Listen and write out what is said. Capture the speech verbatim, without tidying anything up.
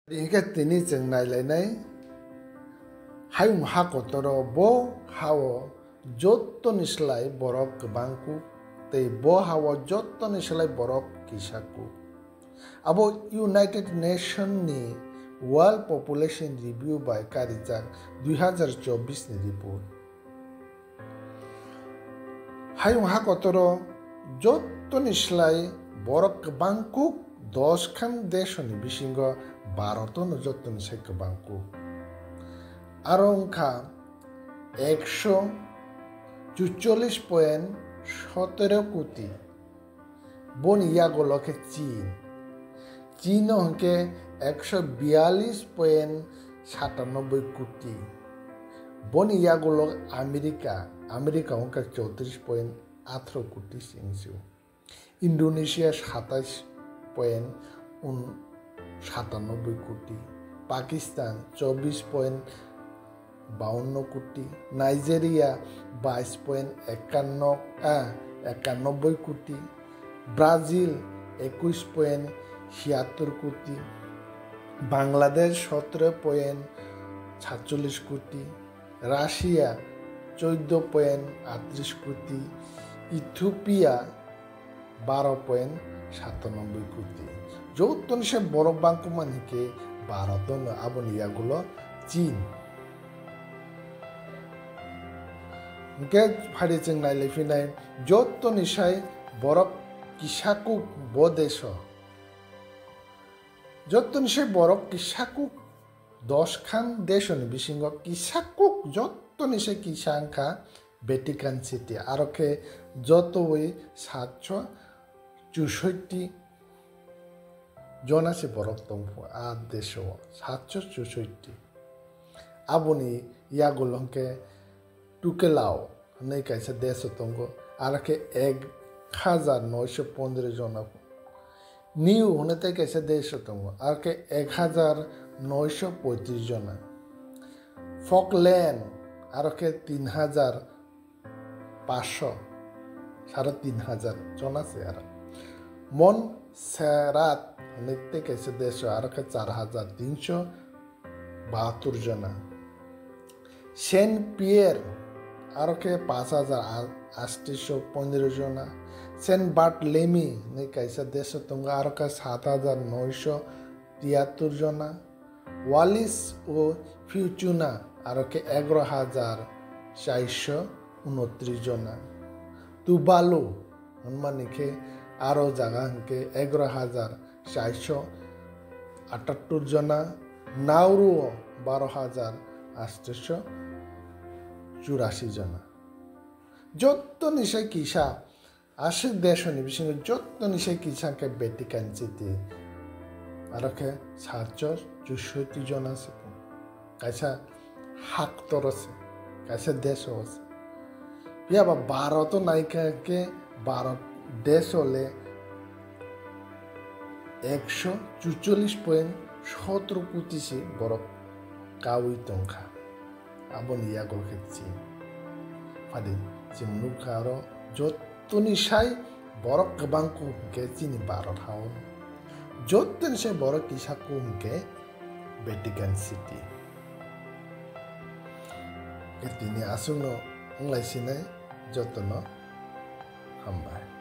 Hinkhe tini chwng nailainai, hayung ha kotoro bo hao jottoni slai borok kwbang kuk, tei bo hao jottoni slai borok kisa kuk. Abo United Nation ni World Population Review bai karijak dui hazar chobbish ni report. Hayung ha kotoro jottoni slai borok kwbang kuk dosh khan desoni bisingo Bharotono jottoni sai kwbang kuk. Aro wngkha ekso chuchollish point sotero koti. Boni yagulo khe Chin. Chin o hwnkhe ekso biyalish point satanoboi koti. Boni yagulo America, America hwnkhe chowtrish point athro koti se wngsu. Indonesia satais point un-, satanoboi koti. Pakistan chobbish point bawanno koti, Nigeria bais point ekanno, ah, ekanobboi koti, Brazil ekush point chiyattor koti, Bangladesh sotro point satchollish koti, Russia choiddo point attrish koti, Ethiopia baro point satanoboi koti. Jottoni se borok bangkukmani khe Bharotono, aboni yagulo Chin. Hwnkhe phari chwng nailai phinai, jottoni sai borok kisa kuk bo deso. Jottoni sai borok kisa kuk dosh khan desoni bisingo kisa kuk, jottoni se kisa wngkha Vatican City, aro khe jotowi satso chusoitti jona se borok tongphu a deso, satso chusoitti. Aboni yagulo hwnkhe Tokelau hwnwi kaisa deso tongo, aro khe ek hajar noisho pondro jona. Niue hwnwi tei kaisa deso tongo, aro khe ek hajar noisho poitris jona. Falkland, aro khe tin hajar pansho, sare tin hajar jona se aro. Montserrat hwnwi tei kaisa deso, aro khe char hajar tinsho bahattor jona. Saint Pierre, aro khe pash hajar atsho pondro jona. Saint Barthélemy hwnwi kaisa deso tongo, aro khe sat hajar noisho tiyattor jona. Wallis o Futuna, aro khe egaro hajar charsho unotris jona. Tuvalu hwnmani khe aro jaga hwnkhe egaro hajar charsho atattor jona, Nauru o baro hajar atsho churashi jona. Jottoni sai kisa aswk desoni bisingo jottoni sai kisa khe Vatican City, aro khe satso chusoitti jona se tongo. Kaisa haktoro se, kaisa deso se. Phiya ba Bharoto naikha khe Bharot deso le ekso chuchollish point sotro koti se borok kaui tongkha. Aboni yagulo khe Chin. Phadi chwng nukha aro jottoni sai borok kwbang kuk hwnkhe chini Bharot hao. Jottoni sai borok kisa kuk hwnkhe Vatican City. Khe tini aswkno wnglai sinai, jotono hambai.